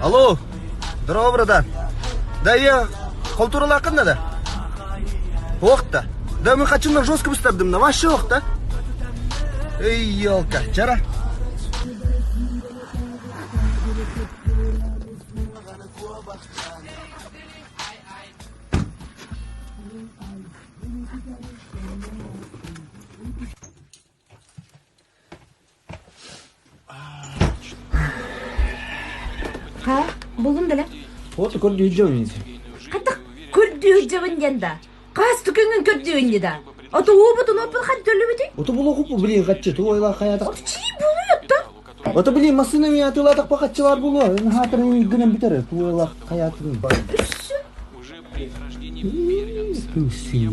Алло, здорово, братан. Да я халтуралаакын да? Ох да. Да мы хочу на жестко быстардым, на вообще ох да. Эй, елка, чара. Ха, буллум дэлэ. Вот көрдүү Хатах көрдүү дьабын диэн да. Хас түкүҥҥүн көрдүүн да. Ото уубутун оппун хан төлүбүтүй? Ото булуохуппу блин хаччы ту ойла хаятах. Ото чии булуйотта. Ото блин массыына ми атылаатах пахаччылар булуо. Хаатырын гынан бүтэр. Ту ойла хаятын. Өссө.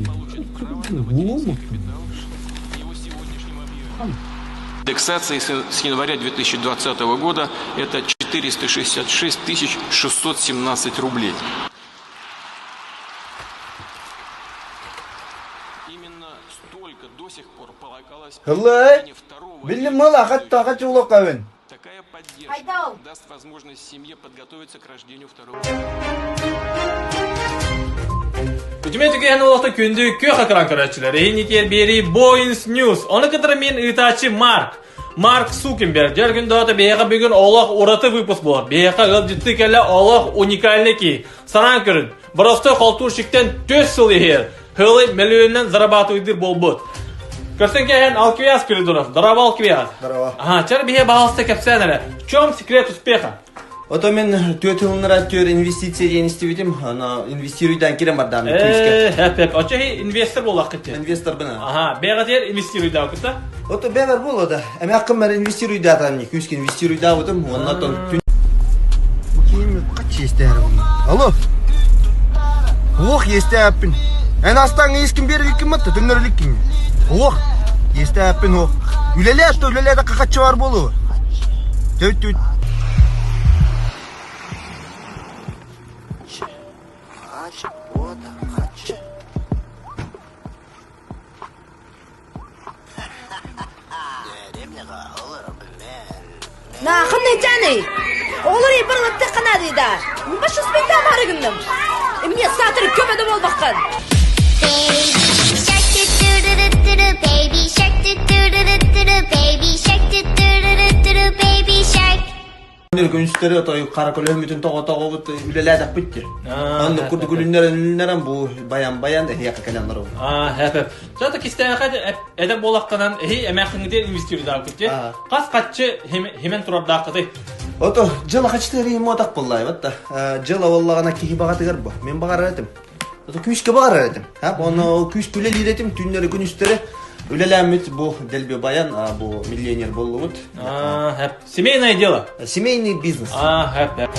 Индексация с января 2020 года это 466 617 рублей. Именно столько до сих пор полагалось Хыллай! Биллим мала хатта хачулоккабын. Такая поддержка Айдал. даст возможность семье подготовиться к рождению второго. Үтүмэ түгэһэн олохто күндү күөх экран көрөөччүлэр. Эһин биэрии Boins News. Ону кытары мин ыытааччы Марк. Марк Сукенберг. Дьэр күн доҕото биһиэхэ бүгүн олох ураты выпуск буолар. Биһиэхэ ыалдьыттыы кэллэ олох уникальный киһи. Санаан көрүн, боростой халтурщиктан төс сыл иһэр. Хылы мөлүйүөнүнэн зарабатывайдыр буолбут. Көрсөн кэһэн Алквиас Спиридонов. Здорово, Алквиас. Здорово. Ага, чэр биһиэ баһалыста кэпсээн эрэ. В чем секрет успеха? Ото мен түөт ылыннара түөр инвестиция диэн истибитим. Аны инвестируйдан кирен бардаам күүскэ. Э, хеп хеп. Очо хи инвестор буоллаххыт. Инвестор бына. Ага, бэҕэтигэр инвестируйдаабыкыта. Ото бэбэр буолла да. Эми аккым мэр инвестируйдаатан күүскэ инвестируйдаабытым. Оннотон түн Алло. Ох, естээппин. Эн астаҥ иискин биэриликкин матта төннөрүлүккин. Ох, естээппин ох. Үлэлээ что үлэлээ да хаччы бар буолуо. Төт төт. Наахын нэтяный! Оҕолор ибар ылаттаххына да. Баш успейта бары гынным. Эмне саатыр көмөдө болбаккан. Baby shark doo doo doo doo doo baby shark doo doo doo doo doo baby shark doo doo doo doo doo baby shark. Күнүстэри отой қара көлөһүмүтүн тоҕо-тоҕобут үлэлээтэхпит дии. Онно курдук үлүннэрэн бу баян-баян эһиэхэ кэлэн барабын. Аа, хэп хэп. Жата кистээхэ эдэр буолахтанан эһи эмээхиҥҥитигэр инвестируйдаабыккыт дии. Хас хаччы химен турардааххытый? Ото дьыла хачты римотах буллайбат да. Дьыла боллаҕына киһи баҕатыгар бу. Мин баҕарар этим. Ото күүскэ баҕарар этим. Ха, оны күүс үлэлиир этим түүннэри күнүстэри үлэлээммит бу дэлби баян бу миллионер боллубут. Аа, хэп. Семейное дело. Семейный бизнес. Аа, хэп хэп.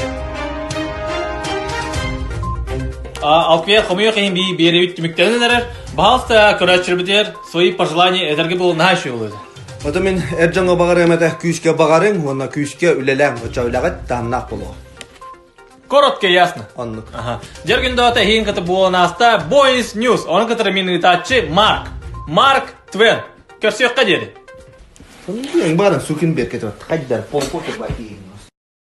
Алквия хомойуох иһин бии биэрэбит түмүктэнэн эрэр. Баһаалыста көрөөччүлэрбитигэр свои пожелания эдэргэ буолунаһа үчүгэй Ото мин эр дьоҥҥо баҕарыам этэ күүскэ баҕарыҥ уонна күүскэ үлэлээҥ оччо үлэҕит таһымнаах буолуо. Коротко и ясно. Оннук. Ага. Дьэргин доҕото эһиин кытта буолан ааста Boys News. Ону кытары мин ыытааччы Марк. Марк Твен. Көрсүөххэ диэри. Барын сукин беркетіп хайдар пол-пол